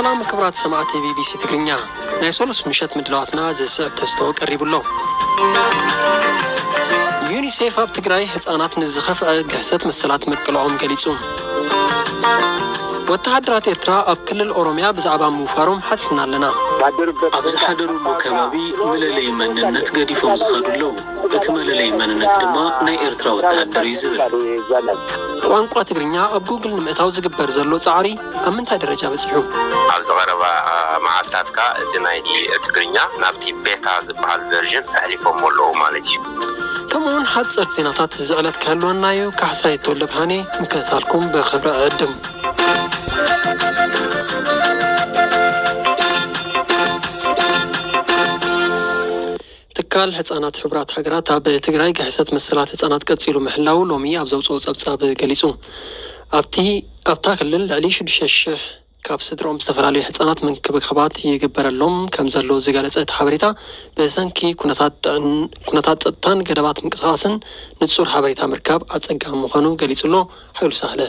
ሰላም ክቡራት ሰማዕቲ ቢቢሲ ትግርኛ፣ ናይ ሰሉስ ምሸት ምድላዋትና ዝስዕብ ተስቶ ቀሪቡ ኣሎ። ዩኒሴፍ ኣብ ትግራይ ህፃናት ንዝኸፍአ ግህሰት መሰላት ምቅልዖም ገሊጹ። ወተሃደራት ኤርትራ ኣብ ክልል ኦሮምያ ብዛዕባ ምውፋሮም ሓቲትና ኣለና። ኣብ ዝሓደሩሉ ከባቢ መለለይ መንነት ገዲፎም ዝኸዱ ኣለዉ። እቲ መለለይ መንነት ድማ ናይ ኤርትራ ወተሃደር እዩ ዝብል። ቋንቋ ትግርኛ ኣብ ጉግል ንምእታው ዝግበር ዘሎ ጻዕሪ ኣብ ምንታይ ደረጃ በጺሑ? ኣብዚ ቀረባ መዓልታት ከኣ እቲ ናይ ትግርኛ ናብቲ ቤታ ዝበሃል ቨርዥን ኣሕሊፎሞ ኣለዉ ማለት እዩ። ከምኡውን ሓጸርቲ ዜናታት እዚ ዕለት ክህልወና እዩ። ካሕሳይ ተወልደ ብርሃኔ ምክትታልኩም ብኽብሪ እዕድም። ትካል ህጻናት ሕቡራት ሃገራት ኣብ ትግራይ ግህሰት መሰላት ህጻናት ቀጺሉ ምህላው ሎሚ ኣብ ዘውጽኦ ጸብጻብ ገሊጹ። ኣብቲ ኣብታ ክልል ልዕሊ ሽዱሽተ ሽሕ ካብ ስድሮኦም ዝተፈላለዩ ህጻናት ምንክብኻባት ይግበረሎም ከም ዘሎ ዝገለጸ እቲ ሓበሬታ፣ ብሰንኪ ኩነታት ጥዕን-፣ ኩነታት ጸጥታን ገደባት ምንቅስቓስን ንጹር ሓበሬታ ምርካብ ኣጸጋሚ ምዃኑ ገሊጹ ኣሎ። ሓይሉ ሳህለ።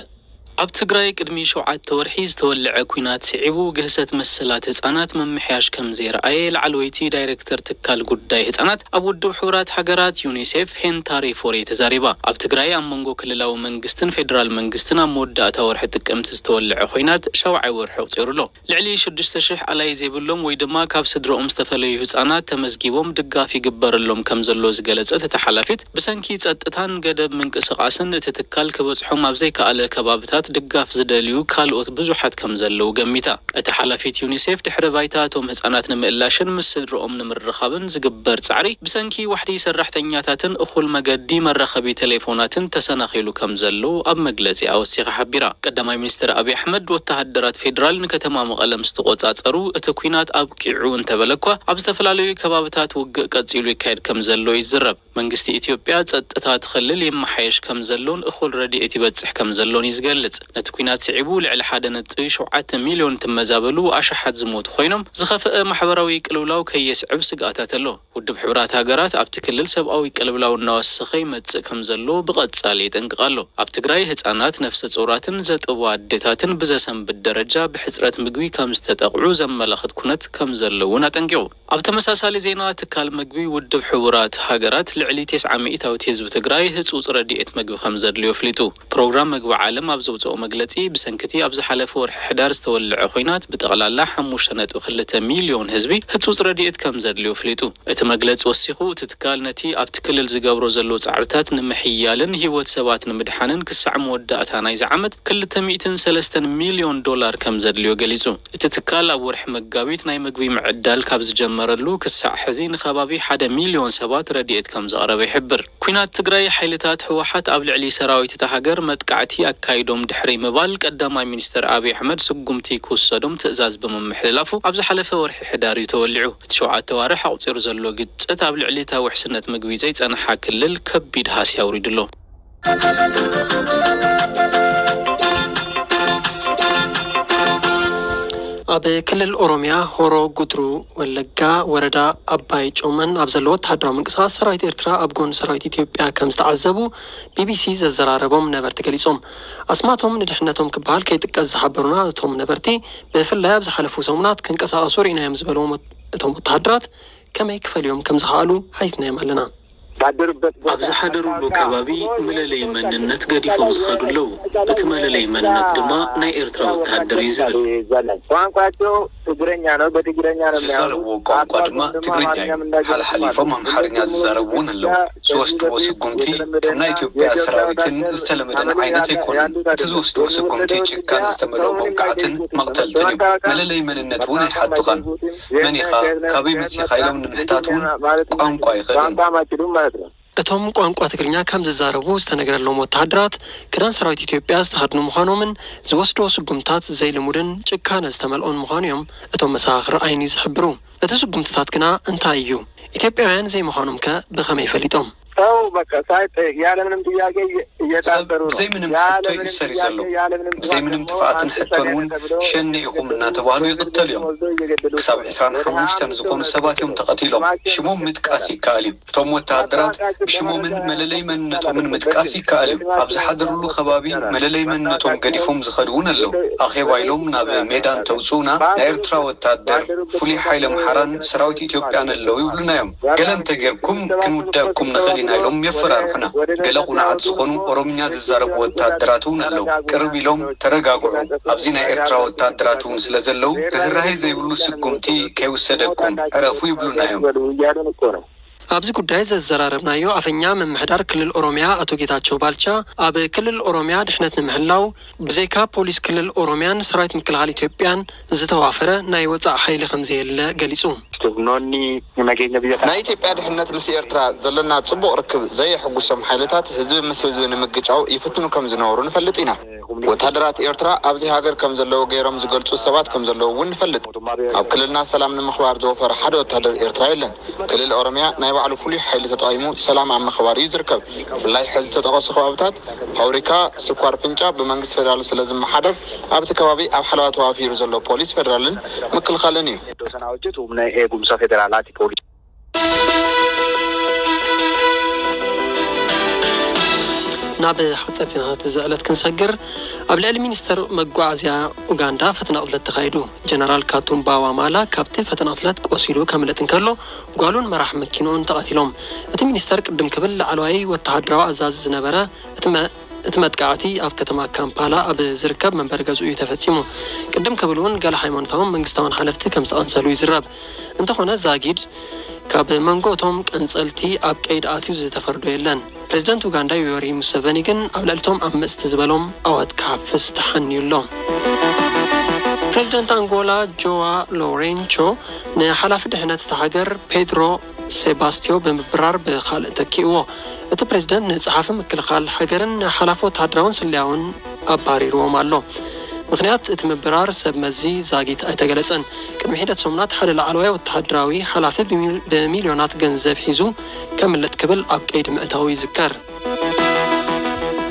ኣብ ትግራይ ቅድሚ ሸውዓተ ወርሒ ዝተወልዐ ኲናት ስዒቡ ግህሰት መሰላት ህጻናት ምምሕያሽ ከም ዘይረኣየ ላዕለወይቲ ዳይሬክተር ትካል ጉዳይ ህጻናት ኣብ ውድብ ሕቡራት ሃገራት ዩኒሴፍ ሄንታ ሬፎሬ ተዛሪባ። ኣብ ትግራይ ኣብ መንጎ ክልላዊ መንግስትን ፌዴራል መንግስትን ኣብ መወዳእታ ወርሒ ጥቅምቲ ዝተወልዐ ኲናት ሻውዓይ ወርሒ ኣቑጺሩ ኣሎ። ልዕሊ ሽዱሽተ ሽሕ ኣላይ ዘይብሎም ወይ ድማ ካብ ስድረኦም ዝተፈለዩ ህጻናት ተመዝጊቦም ድጋፍ ይግበረሎም ከም ዘሎ ዝገለጸት እታ ሓላፊት፣ ብሰንኪ ጸጥታን ገደብ ምንቅስቓስን እቲ ትካል ክበጽሖም ኣብ ዘይከኣለ ከባብታት ድጋፍ ዝደልዩ ካልኦት ብዙሓት ከም ዘለዉ ገሚታ። እታ ሓላፊት ዩኒሴፍ ድሕሪ ባይታ እቶም ህጻናት ንምእላሽን ምስ ስድረኦም ንምርኻብን ዝግበር ጻዕሪ ብሰንኪ ዋሕዲ ሰራሕተኛታትን እኹል መገዲ መራኸቢ ቴሌፎናትን ተሰናኺሉ ከም ዘሎ ኣብ መግለጺኣ ወሲኻ ሓቢራ። ቀዳማይ ሚኒስትር ኣብይ ኣሕመድ ወተሃደራት ፌዴራል ንከተማ መቐለ ምስ ተቖጻጸሩ እቲ ኲናት ኣብቂዑ እንተበለ እኳ ኣብ ዝተፈላለዩ ከባብታት ውግእ ቀጺሉ ይካየድ ከም ዘሎ ይዝረብ። መንግስቲ ኢትዮጵያ ጸጥታ እቲ ክልል ይመሓየሽ ከም ዘሎን እኹል ረድኤት ይበጽሕ ከም ዘሎን እዩ ዝገልጽ። ነቲ ኲናት ስዒቡ ልዕሊ ሓደ ነጥቢ ሸውዓተ ሚልዮን ትመዛበሉ ኣሽሓት ዝሞቱ ኮይኖም፣ ዝኸፍአ ማሕበራዊ ቅልውላው ከየስዕብ ስግኣታት ኣሎ። ውድብ ሕቡራት ሃገራት ኣብቲ ክልል ሰብኣዊ ቅልውላው እናወሰኸ ይመጽእ ከም ዘሎ ብቐጻሊ የጠንቅቕ ኣሎ። ኣብ ትግራይ ህጻናት፣ ነፍሰ ጾራትን ዘጥቡ ኣዴታትን ብዘሰንብድ ደረጃ ብሕጽረት ምግቢ ከም ዝተጠቕዑ ዘመላኽት ኩነት ከም ዘሎ እውን ኣጠንቂቑ። ኣብ ተመሳሳሊ ዜና፣ ትካል መግቢ ውድብ ሕቡራት ሃገራት ልዕሊ ተስዓ ሚእታዊት ህዝቢ ትግራይ ህጹጽ ረድኤት መግቢ ከም ዘድልዮ ኣፍሊጡ። ፕሮግራም መግቢ ዓለም ኣብ ዘውጽኦ መግለጺ፣ ብሰንኪ እቲ ኣብ ዝሓለፈ ወርሒ ሕዳር ዝተወልዐ ኲናት ብጠቕላላ ሓሙሽተ ነጥቢ ክልተ ሚልዮን ህዝቢ ህጹጽ ረድኤት ከም ዘድልዮ ኣፍሊጡ። እቲ መግለጺ ወሲኹ፣ እቲ ትካል ነቲ ኣብቲ ክልል ዝገብሮ ዘሎ ጻዕርታት ንምሕያልን ህይወት ሰባት ንምድሓንን ክሳዕ መወዳእታ ናይዚ ዓመት ክልተ ሚእትን ሰለስተን ሚልዮን ዶላር ከም ዘድልዮ ገሊጹ። እቲ ትካል ኣብ ወርሒ መጋቢት ናይ መግቢ ምዕዳል ካብ ዝጀመረሉ ክሳዕ ሕዚ ንከባቢ ሓደ ሚልዮን ሰባት ረድኤት ከም ዘቕረበ ይሕብር። ኲናት ትግራይ፣ ሓይልታት ህወሓት ኣብ ልዕሊ ሰራዊት እታ ሃገር መጥቃዕቲ ኣካይዶም ድሕሪ ምባል፣ ቀዳማይ ሚኒስትር ኣብይ ኣሕመድ ስጉምቲ ክውሰዶም ትእዛዝ ብምምሕልላፉ፣ ኣብ ዝሓለፈ ወርሒ ሕዳር እዩ ተወሊዑ። እቲ ሸውዓተ ኣዋርሕ ኣቑጺሩ ዘሎ ግጭት ኣብ ልዕሊ እታ ውሕስነት ምግቢ ዘይጸንሓ ክልል ከቢድ ሃስያ ኣውሪዱ ኣሎ። ኣብ ክልል ኦሮምያ ሆሮ ጉድሩ ወለጋ ወረዳ ኣባይ ጮመን ኣብ ዘለዎ ወተሃደራዊ ምንቅስቓስ ሰራዊት ኤርትራ ኣብ ጎኒ ሰራዊት ኢትዮጵያ ከም ዝተዓዘቡ ቢቢሲ ዘዘራረቦም ነበርቲ ገሊጾም። ኣስማቶም ንድሕነቶም ክበሃል ከይጥቀስ ዝሓበሩና እቶም ነበርቲ፣ ብፍላይ ኣብ ዝሓለፉ ሰሙናት ክንቀሳቐሱ ርኢናዮም ዝበልዎም ወት-፣ እቶም ወተሃደራት ከመይ ክፈልዮም ከም ዝኸኣሉ ሓቲትናዮም ኣለና። ኣብ ዝሓደሩሉ ከባቢ መለለይ መንነት ገዲፎም ዝኸዱ ኣለዉ። እቲ መለለይ መንነት ድማ ናይ ኤርትራ ወተሃደር እዩ ዝብል። ቋንቋቸው ትግረኛ ነው፣ በትግረኛ ነው የሚያወሩት። ዝዛረብዎ ቋንቋ ድማ ትግርኛ እዩ። ሓልሓሊፎም ኣምሓርኛ ዝዛረቡ እውን ኣለዉ። ዝወስድዎ ስጉምቲ ከም ናይ ኢትዮጵያ ሰራዊትን ዝተለመደን ዓይነት ኣይኮነን። እቲ ዝወስድዎ ስጉምቲ ጭካነ ዝተመልኦ መውቃዕትን መቕተልትን እዩ። መለለይ መንነት እውን ኣይሓቱኻን። መን ኢኻ፣ ካበይ መጺኻ ኢሎም ንምሕታት እውን ቋንቋ ኣይኽእሉን። እቶም ቋንቋ ትግርኛ ከም ዝዛረቡ ዝተነገረሎም ወተሃደራት፣ ክዳን ሰራዊት ኢትዮጵያ ዝተኸድኑ ምዃኖምን ዝወስድዎ ስጉምታት ዘይልሙድን ጭካነ ዝተመልኦን ምዃኑ እዮም እቶም መሰኻኽር ዓይኒ ዝሕብሩ። እቲ ስጉምትታት ግና እንታይ እዩ? ኢትዮጵያውያን ዘይምዃኖምከ ብኸመይ ፈሊጦም? ሰው በቃ ሳይጠየቅ ያለምንም ጥያቄ እየ- ሰብ እየታሰሩ ነው። ብዘይ ምንም ሕቶ እዩ ዝሰሪ ዘሎ። ብዘይ ምንም ጥፍኣትን ሕቶን እውን ሸኔ ኢኹም እናተባህሉ ይቕተሉ እዮም። ክሳብ ዕስራን ሓሙሽተን ዝኾኑ ሰባት እዮም ተቐቲሎም። ሽሞም ምጥቃስ ይከኣል እዩ። እቶም ወተሃደራት ብሽሞምን መለለይ መንነቶምን ምጥቃስ ይከኣል እዩ። ኣብ ዝሓደሩሉ ከባቢ መለለይ መንነቶም ገዲፎም ዝኸዱ እውን ኣለዉ። ኣኼባ ኢሎም ናብ ሜዳ እንተውፅኡና፣ ናይ ኤርትራ ወተሃደር፣ ፍሉይ ሓይሊ ኣምሓራን ሰራዊት ኢትዮጵያን ኣለዉ ይብሉና እዮም። ገለ እንተጌርኩም ክንውደኩም ንኽእል ኢና ኢሎም የፈራርሑና። ገለ ቁኑዓት ዝኾኑ ኦሮምኛ ዝዛረቡ ወተሃደራት እውን ኣለዉ። ቅርብ ኢሎም፣ "ተረጋግዑ፣ ኣብዚ ናይ ኤርትራ ወተሃደራት እውን ስለ ዘለዉ፣ ርህራሄ ዘይብሉ ስጉምቲ ከይውሰደኩም ዕረፉ" ይብሉና እዮም። ኣብዚ ጉዳይ ዘዘራረብናዮ ኣፈኛ ምምሕዳር ክልል ኦሮምያ ኣቶ ጌታቸው ባልቻ፣ ኣብ ክልል ኦሮምያ ድሕነት ንምሕላው ብዘይካ ፖሊስ ክልል ኦሮምያን ሰራዊት ምክልኻል ኢትዮጵያን ዝተዋፈረ ናይ ወጻኢ ሓይሊ ከም ዘየለ ገሊጹ። Humnoonni nageenya biyya ናይ ኢትዮጵያ ድሕነት ምስ ኤርትራ ዘለና ጽቡቕ ርክብ ዘየሕጉሶም ሓይልታት ህዝቢ ምስ ህዝቢ ንምግጫው ይፍትኑ ከም ዝነበሩ ንፈልጥ ኢና። ወታደራት ኤርትራ ኣብዚ ሃገር ከም ዘለዉ ገይሮም ዝገልጹ ሰባት ከም ዘለዉ እውን ንፈልጥ። ኣብ ክልልና ሰላም ንምኽባር ዝወፈረ ሓደ ወታደር ኤርትራ የለን። ክልል ኦሮምያ ናይ ባዕሉ ፍሉይ ሓይሊ ተጠቒሙ ሰላም ኣብ ምኽባር እዩ ዝርከብ። ብፍላይ ሕዚ ዝተጠቐሱ ከባብታት ፋብሪካ ስኳር ፍንጫ ብመንግስቲ ፌደራል ስለ ዝመሓደር ኣብቲ ከባቢ ኣብ ሓለዋ ተዋፊሩ ዘሎ ፖሊስ ፌደራልን ምክልኻልን እዩ። Iddoo sanaa hojjetu humna eegumsa federaalaati poolisii. ናብ ሓፂር ዜናታት እዚ ዕለት ክንሰግር፣ ኣብ ልዕሊ ሚኒስተር መጓዓዝያ ኡጋንዳ ፈተነ ቅትለት ተኻይዱ። ጀነራል ካቱምባ ዋማላ ካብቲ ፈተነ ቅትለት ቆሲሉ ከምልጥ እንከሎ፣ ጓሉን መራሕ መኪንኡን ተቐቲሎም። እቲ ሚኒስተር ቅድም ክብል ላዕለዋይ ወተሃደራዊ ኣዛዚ ዝነበረ፣ እቲ መ-፣ እቲ መጥቃዕቲ ኣብ ከተማ ካምፓላ ኣብ ዝርከብ መንበሪ ገዝኡ እዩ ተፈጺሙ። ቅድም ክብል እውን ገለ ሃይማኖታውን መንግስታውን ሓለፍቲ ከም ዝተቐንሰሉ ይዝረብ። እንተኾነ ዛጊድ ካብ መንጎ እቶም ቀንጸልቲ ኣብ ቀይዲ ኣትዩ ዝተፈርዶ የለን። ፕሬዚደንት ኡጋንዳ ዮወሪ ሙሰቨኒ ግን ኣብ ልዕሊ እቶም ኣመጽቲ ዝበሎም ኣዋት ክሓፍስ ተሓንዩ ኣሎ። ፕሬዚደንት ኣንጎላ ጆዋ ሎሬንቾ ንሓላፊ ድሕነት እታ ሃገር ፔድሮ ሴባስቲዮ ብምብራር ብኻልእ ተኪእዎ። እቲ ፕሬዚደንት ንጸሓፊ ምክልኻል ሃገርን ንሓላፊ ወተሃደራውን ስለያውን ኣባሪርዎም ኣሎ። ምኽንያት እቲ ምብራር ሰብ መዚ ዛጊት ኣይተገለጸን። ቅድሚ ሒደት ሰሙናት ሓደ ላዕለዋይ ወተሃደራዊ ሓላፊ ብሚል-፣ ብሚልዮናት ገንዘብ ሒዙ ከምልጥ ክብል ኣብ ቀይዲ ምእታዉ ይዝከር።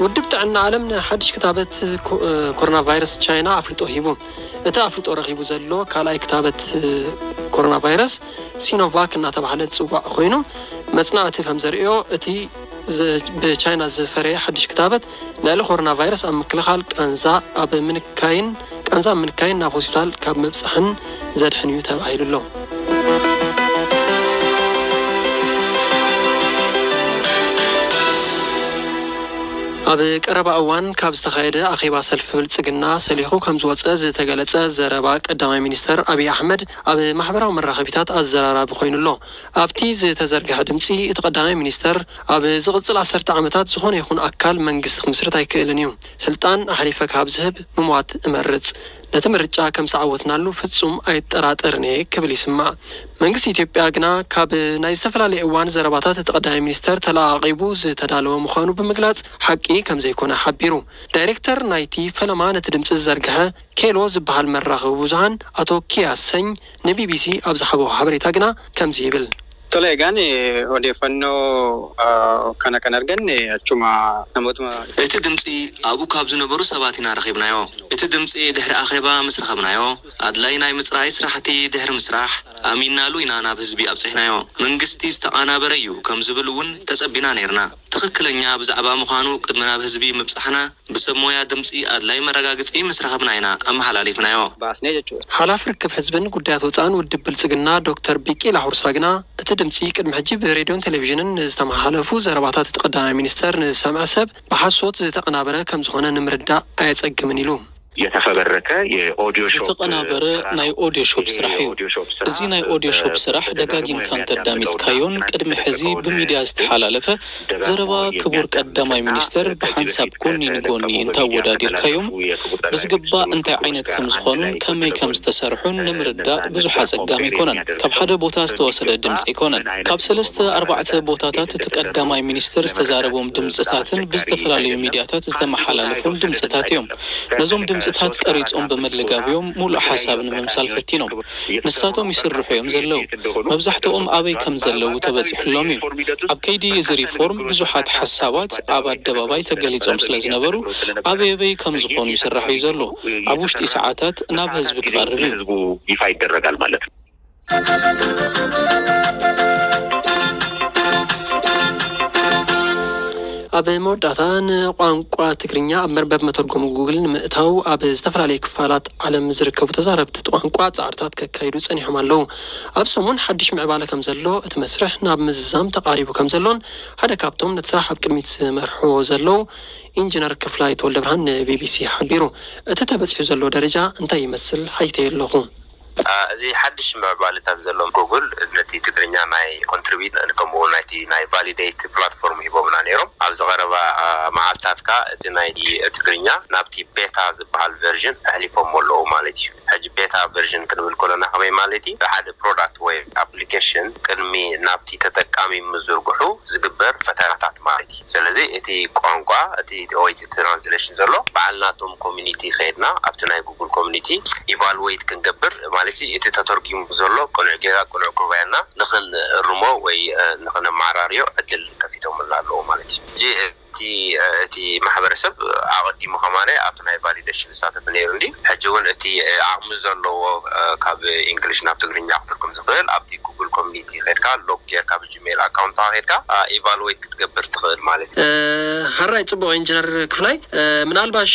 ውድብ ጥዕና ዓለም ንሓድሽ ክታበት ኮ-፣ ኮሮና ቫይረስ ቻይና ኣፍልጦ ሂቡ። እቲ ኣፍልጦ ረኺቡ ዘሎ ካልኣይ ክታበት ኮሮና ቫይረስ ሲኖቫክ እናተባህለ ዝጽዋዕ ኮይኑ፣ መጽናዕቲ ከም ዘርእዮ እቲ ዝ-፣ ብቻይና ዝፈረየ ሓድሽ ክታበት ልዕሊ ኮሮና ቫይረስ ኣብ ምክልኻል ቃንዛ ኣብ ምንካይን፣ ቃንዛ ኣብ ምንካይን ናብ ሆስፒታል ካብ ምብጻሕን ዘድሕን እዩ ተባሂሉ ኣሎ። ኣብ ቀረባ እዋን ካብ ዝተኻየደ ኣኼባ ሰልፊ ብልጽግና ሰሊኹ ከም ዝወጸ ዝተገለጸ ዘረባ ቀዳማይ ሚኒስተር ኣብይ ኣሕመድ ኣብ ማሕበራዊ መራኸቢታት ኣዘራራቢ ኮይኑ ኣሎ። ኣብቲ ዝተዘርግሐ ድምጺ እቲ ቀዳማይ ሚኒስተር፣ ኣብ ዝቕጽል ዓሰርተ ዓመታት ዝኾነ ይኹን ኣካል መንግስቲ ክምስርት ኣይክእልን እዩ። ስልጣን ኣሕሊፈ ካብ ዝህብ ምሟት እመርጽ። ነቲ ምርጫ ከም ዝተዓወትናሉ ፍጹም ኣይጠራጠርን እየ ክብል ይስማዕ። መንግስቲ ኢትዮጵያ ግና ካብ ናይ ዝተፈላለየ እዋን ዘረባታት እቲ ቀዳማይ ሚኒስተር ተለቓቒቡ ዝተዳለወ ምዃኑ ብምግላጽ ሓቂ ከም ዘይኮነ ሓቢሩ። ዳይሬክተር ናይቲ ፈለማ ነቲ ድምጺ ዝዘርግሐ ኬሎ ዝበሃል መራኸቢ ብዙሃን ኣቶ ኪያ ሰኝ ንቢቢሲ ኣብ ዝሃቦ ሓበሬታ ግና ከምዚ ይብል። Tole, egaan, eh, odeeffannoo, ah, kana kan arganne achuma namootuma እቲ ድምፂ ኣብኡ ካብ ዝነበሩ ሰባት ኢና ረኺብናዮ። እቲ ድምፂ ድሕሪ ኣኼባ ምስ ረኸብናዮ፣ ኣድላይ ናይ ምፅራይ ስራሕቲ ድሕሪ ምስራሕ፣ ኣሚንናሉ ኢና ናብ ህዝቢ ኣብፂሕናዮ። መንግስቲ ዝተቓናበረ እዩ ከም ዝብል እውን ተፀቢና ነይርና። ትኽክለኛ ብዛዕባ ምዃኑ ቅድሚ ናብ ህዝቢ ምብፃሕና፣ ብሰብ ሞያ ድምፂ ኣድላይ መረጋግፂ ምስ ረኸብና ኢና ኣመሓላሊፍናዮ። Baasnee jechuudha. ሓላፊ ርክብ ህዝብን ጉዳያት ወፃእን ውድብ ብልፅግና ዶክተር ቢቂላ ሁርሳ ግና፣ እቲ ድምፂ ቅድሚ ሕጂ ብሬድዮን ቴሌቪዥንን ንዝተመሓላለፉ ዘረባታት እቲ ቀዳማይ ሚኒስተር ንዝሰምዐ ሰብ ብሓሶት ዝተቐናበረ ከም ዝኾነ ንምርዳእ ኣየጸግምን ኢሉ። የተፈበረከ የኦዲዮ ሾፕ ዝተቐናበረ ስራሕ ናይ ነው። ኦዲዮ ሾፕ ይሄ ስራሕ እዩ። የኦዲዮ ሾፕ ስራሕ፣ እዚ ናይ ኦዲዮ ሾፕ እ፣ ስራሕ ተደጋግሞ ደጋጊምካ የሚያዳምጠውና እንተዳሚጽካዮን ቅድሚ ሕዚ ብሚድያ ዝተሓላለፈ ዘረባ ክቡር ቀዳማይ ሚኒስተር ብሓንሳብ ጎኒ ንጎኒ እንተወዳዲርካዮም ብዝግባእ እንታይ ዓይነት ከም ዝኾኑን ከመይ ከም ዝተሰርሑን ንምርዳእ ብዙሕ ኣጸጋሚ ኣይኮነን። ካብ ሓደ ቦታ ዝተወሰደ ድምጺ ኣይኮነን። ካብ ሰለስተ ኣርባዕተ ቦታታት እቲ ቀዳማይ ሚኒስተር ዝተዛረቦም ድምጽታትን ብዝተፈላለዩ ሚድያታት ዝተመሓላለፎም ድምጽታት እዮም። ነዞም ድምጽ ጽታት ቀሪጾም ብምልጋብዮም ሙሉእ ሓሳብ ንምምሳል ፈቲኖም። ንሳቶም ይስርሑ እዮም ዘለዉ። መብዛሕትኦም ኣበይ ከም ዘለዉ ተበጺሑሎም እዩ። ኣብ ከይዲ እዚ ሪፎርም ብዙሓት ሓሳባት ኣብ ኣደባባይ ተገሊጾም ስለ ዝነበሩ ኣበይ ኣበይ ከም ዝኾኑ ይስራሕ እዩ ዘሎ። ኣብ ውሽጢ ሰዓታት ናብ ህዝቢ ክቐርብ እዩ። ህዝቡ ይፋ ይደረጋል ማለት ነው። ኣብ መወዳእታ ንቋንቋ ትግርኛ ኣብ መርበብ መተርጎሚ ጉግል ንምእታው ኣብ ዝተፈላለዩ ክፋላት ዓለም ዝርከቡ ተዛረብቲ ቋንቋ ጻዕርታት ከካይዱ ጸኒሖም ኣለዉ። ኣብ ሰሙን ሓድሽ ምዕባለ ከም ዘሎ እቲ መስርሕ ናብ ምዝዛም ተቓሪቡ ከም ዘሎን ሓደ ካብቶም ነቲ ስራሕ ኣብ ቅድሚት ዝመርሕዎ ዘለዉ ኢንጂነር ክፍላይ ተወልደብርሃን ንቢቢሲ ሓቢሩ። እቲ ተበጺሑ ዘሎ ደረጃ እንታይ ይመስል? ሓቲተዮ ኣለኹ። እዚ ሓድሽ ምዕባለታት ዘሎ ጉግል ነቲ ትግርኛ ናይ ኮንትሪቢዩት ከምኡ እውን ናይቲ ናይ ቫሊዴት ፕላትፎርም ሂቦምና ነይሮም። ኣብዚ ቀረባ መዓልታት ከኣ እቲ ናይ ትግርኛ ናብቲ ቤታ ዝበሃል ቨርዥን ኣሕሊፎሞ ኣለዉ ማለት እዩ። ሕጂ ቤታ ቨርዥን ክንብል ከለና ከመይ ማለት እዩ? ሓደ ፕሮዳክት ወይ ኣፕሊኬሽን ቅድሚ ናብቲ ተጠቃሚ ምዝርግሑ ዝግበር ፈተናታት ማለት እዩ። ስለዚ እቲ ቋንቋ እቲ ወይ እቲ ትራንስሌሽን ዘሎ በዓል ናቶም ኮሚኒቲ ከይድና ኣብቲ ናይ ጉግል ኮሚኒቲ ኢቫሉዌት ክንገብር ማለት እዩ። እቲ ተተርጊሙ ዘሎ ቅኑዕ ጌጋ ቅኑዕ ጉባኤና ንኽንእርሞ ወይ ንኽነመዓራርዮ ዕድል ከፊቶምልና ኣለዉ ማለት እዩ። ሕጂ እቲ እቲ ማሕበረሰብ ኣቐዲሙ ከማነ ኣብቲ ናይ ቫሊዴሽን ዝሳተፍ ነይሩ እንዲ ሕጂ እውን እቲ ዓቕሚ ዘለዎ ካብ ኢንግሊሽ ናብ ትግርኛ ክትርጉም ዝኽእል ኣብቲ ጉግል ኮሚኒቲ ከድካ ሎግ ጌርካ ብጂሜል ኣካውንትካ ከድካ ኢቫሉዌት ክትገብር ትኽእል ማለት እዩ። ሀራይ ጽቡቕ ኢንጂነር ክፍላይ ምናልባሽ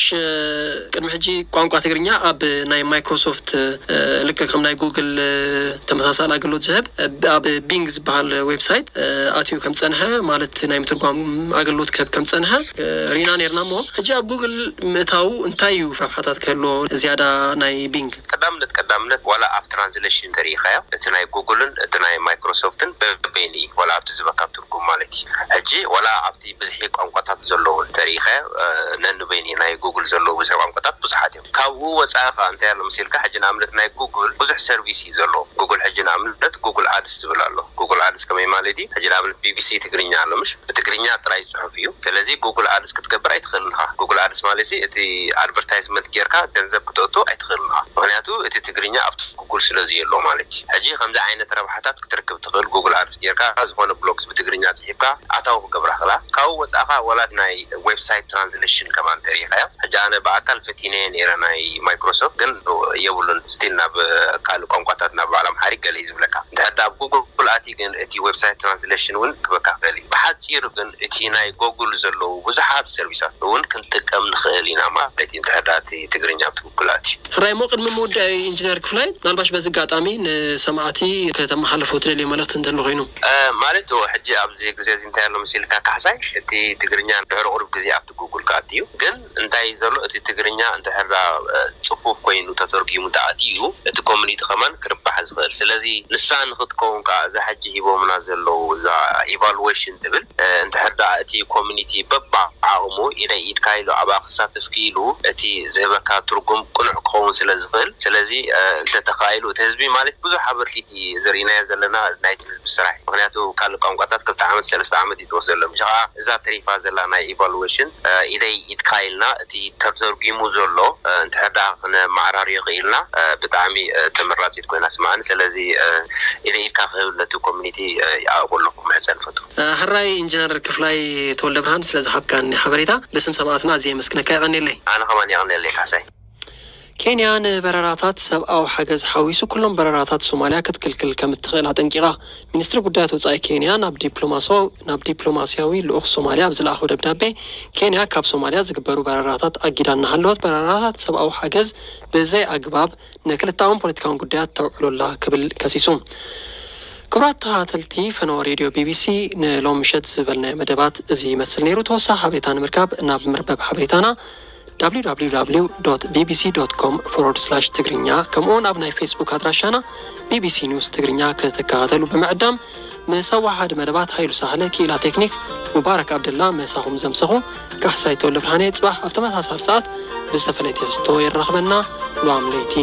ቅድሚ ሕጂ ቋንቋ ትግርኛ ኣብ ናይ ማይክሮሶፍት ልክዕ ከም ናይ ጉግል ተመሳሳሊ ኣገልግሎት ዝህብ ኣብ ቢንግ ዝበሃል ዌብሳይት ኣትዩ ከም ጸንሐ ማለት ናይ ምትርጓም ኣገልግሎት ክህብ ከም ጸንሐ ርኢና ነርና እሞ ሕጂ ኣብ ጉግል ምእታው እንታይ እዩ ረብሓታት ክህልዎ ዝያዳ ናይ ቢንግ? ቀዳምነት ቀዳምነት ዋላ ኣብ ትራንስሌሽን ተሪኢኻዮ እቲ ናይ ጉግልን እቲ ናይ ማይክሮሶፍትን በበይኑ እዩ ዋላ ኣብቲ ዝበካ ትርጉም ማለት እዩ። ሕጂ ዋላ ኣብቲ ብዝሒ ቋንቋታት ዘለዉ እንተሪኢኻዮ ነንበይኑ ናይ ጉግል ዘለዉ ብዝሒ ቋንቋታት ብዙሓት እዮም። ካብኡ ወፃኢ ከዓ እንታይ ኣሎ መሲልካ ሕጂ ንኣብነት ናይ ጉግል ብዙሕ ሰርቪስ እዩ ዘለዎ። ጉግል ሕጂ ንኣብነት ጉግል ኣድስ ዝብል ኣሎ። ጉግል ኣድስ ከመይ ማለት እዩ? ሕጂ ንኣብነት ቢቢሲ ትግርኛ ኣሎ ምሽ ብትግርኛ ጥራይ ፅሑፍ እዩ። ስለዚ ጉግል ኣድስ ክትገብር ኣይትኽእልን ኢኻ። ጉግል ኣድስ ማለት እዚ እቲ ኣድቨርታይዝመንት ጌርካ ገንዘብ ክተእቱ ኣይትኽእልን ኢኻ። ምክንያቱ እቲ ትግርኛ ኣብቲ ጉግል ስለ ዝየሎ ማለት እዩ። ሕጂ ከምዚ ዓይነት ረብሓታት ክትርክብ ትኽእል ጉግል ኣድስ ጌርካ ዝኾነ ብሎግስ ብትግርኛ ፅሒፍካ ኣታዊ ክገብራ ክላ ካብኡ ወፃእኻ ወላ ናይ ዌብሳይት ትራንስሌሽን ከማን ተሪኢኻዮ። ሕጂ ኣነ ብኣካል ፈቲነየ ነይረ ናይ ማይክሮሶፍት ግን የብሉን ስቲል ናብ ካልእ ቋንቋታት ናብ በዓል ኣምሓሪክ ገለ እዩ ዝብለካ። እንድሕር ዳ ኣብ ጉግል ኣቲ ግን እቲ ዌብሳይት ትራንስሌሽን እውን ክበካ ክእል እዩ። ብሓፂሩ ግን እቲ ናይ ጎጉል ዘለዉ ብዙሓት ሰርቪሳት እውን ክንጥቀም ንኽእል ኢና ማለት እዩ። እንድሕር ዳ እቲ ትግርኛ ኣብቲ ጉግል ኣቲ። ሕራይ እሞ ቅድሚ ምውዳእ ኢንጂነር ክፍላይ ምናልባሽ በዚ ኣጋጣሚ ንሰማዕቲ ከተመሓልፎ ትደልዮ መልእኽቲ እንተሎ ኮይኑ። ማለት ሕጂ ኣብዚ ግዜ እዚ እንታይ ኣሎ መሲልካ ካሕሳይ እቲ ትግርኛ ድሕሪ ቁሩብ ግዜ ኣብቲ ጉግል ክኣቲ እዩ። ግን እንታይ ዘሎ እቲ ትግርኛ እንድሕር ዳ ፅፉፍ ኮይኑ ተተርጊሙ እንተኣትዩ እቲ ኮሚኒቲ ከማን ክርባሕ ዝኽእል። ስለዚ ንሳ ንኽትከውን ከዓ እዛ ሕጂ ሂቦምና ዘለዉ እዛ ኢቫሉዌሽን ትብል እንድሕር ዳ እቲ ኮሚኒቲ በባ ዓቕሙ ኢደይ ኢድካ ኢሉ ኣብኣ ክሳተፍ ክኢሉ እቲ ዝህበካ ትርጉም ቅኑዕ ክኸውን ስለ ዝኽእል ስለዚ እንተተኻኢሉ እቲ ህዝቢ ማለት ብዙሕ ኣበርኪት ዝርኢናዮ ዘለና ናይቲ ህዝቢ ስራሕ እዩ። ምክንያቱ ካልእ ቋንቋታት ክልተ ዓመት ሰለስተ ዓመት እዩ ዝወስደሎም። እጂ ከዓ እዛ ተሪፋ ዘላ ናይ ኢቫሉዌሽን ኢደይ ኢድካ ኢልና እቲ ተተርጒሙ ዘሎ እንድሕር ደኣ ክነመዓራርዮ ክኢልና ብጣዕሚ ተመራፂት ኮይና ስምዓኒ። ስለዚ ኢደይ ኢድካ ክህብ ነቲ ኮሚኒቲ ይኣእቦ ኣለኹ ክምሕፀን እፈቱ። ሕራይ ኢንጂነር ክፍላይ ተወልደ ብርሃን ስለ ዝሃብካኒ ሓበሬታ ብስም ሰማዕትና ኣዝየ የመስግነካ። የቐንየለይ። ኣነ ከማን የቐንየለይ ካሕሳይ። ኬንያ ንበረራታት ሰብኣዊ ሓገዝ ሓዊሱ ኩሎም በረራታት ሶማልያ ክትክልክል ከም እትኽእል ኣጠንቂቓ። ሚኒስትሪ ጉዳያት ወጻኢ ኬንያ ናብ ዲፕሎማስያዊ ናብ ዲፕሎማስያዊ ልኡኽ ሶማልያ ኣብ ዝለኣኾ ደብዳቤ፣ ኬንያ ካብ ሶማልያ ዝግበሩ በረራታት ኣጊዳ እናሃለወት በረራታት ሰብኣዊ ሓገዝ ብዘይ ኣግባብ ንክልተኣውን ፖለቲካውን ጉዳያት ተውዕሎላ ክብል ከሲሱ። ክቡራት ተኸታተልቲ ፈነወ ሬድዮ ቢቢሲ ንሎም ምሸት ዝበልናዮ መደባት እዚ ይመስል ነይሩ። ተወሳኺ ሓበሬታ ንምርካብ ናብ መርበብ ሓበሬታና www bbc com ትግርኛ ከምኡውን ኣብ ናይ ፌስቡክ ኣድራሻና ቢቢሲ ኒውስ ትግርኛ ክትከታተሉ ብምዕዳም ምስ ኣወሓዲ መደባት ሃይሉ ሳህለ፣ ክኢላ ቴክኒክ ሙባረክ ኣብደላ ምሳኹም ዘምሰኹ ካሕሳይ ተወልደ ብርሃነ። ጽባሕ ኣብ ተመሳሳሊ ሰዓት ብዝተፈለየ ትሕዝቶ የራኽበና። ሉኣም ለይቲ።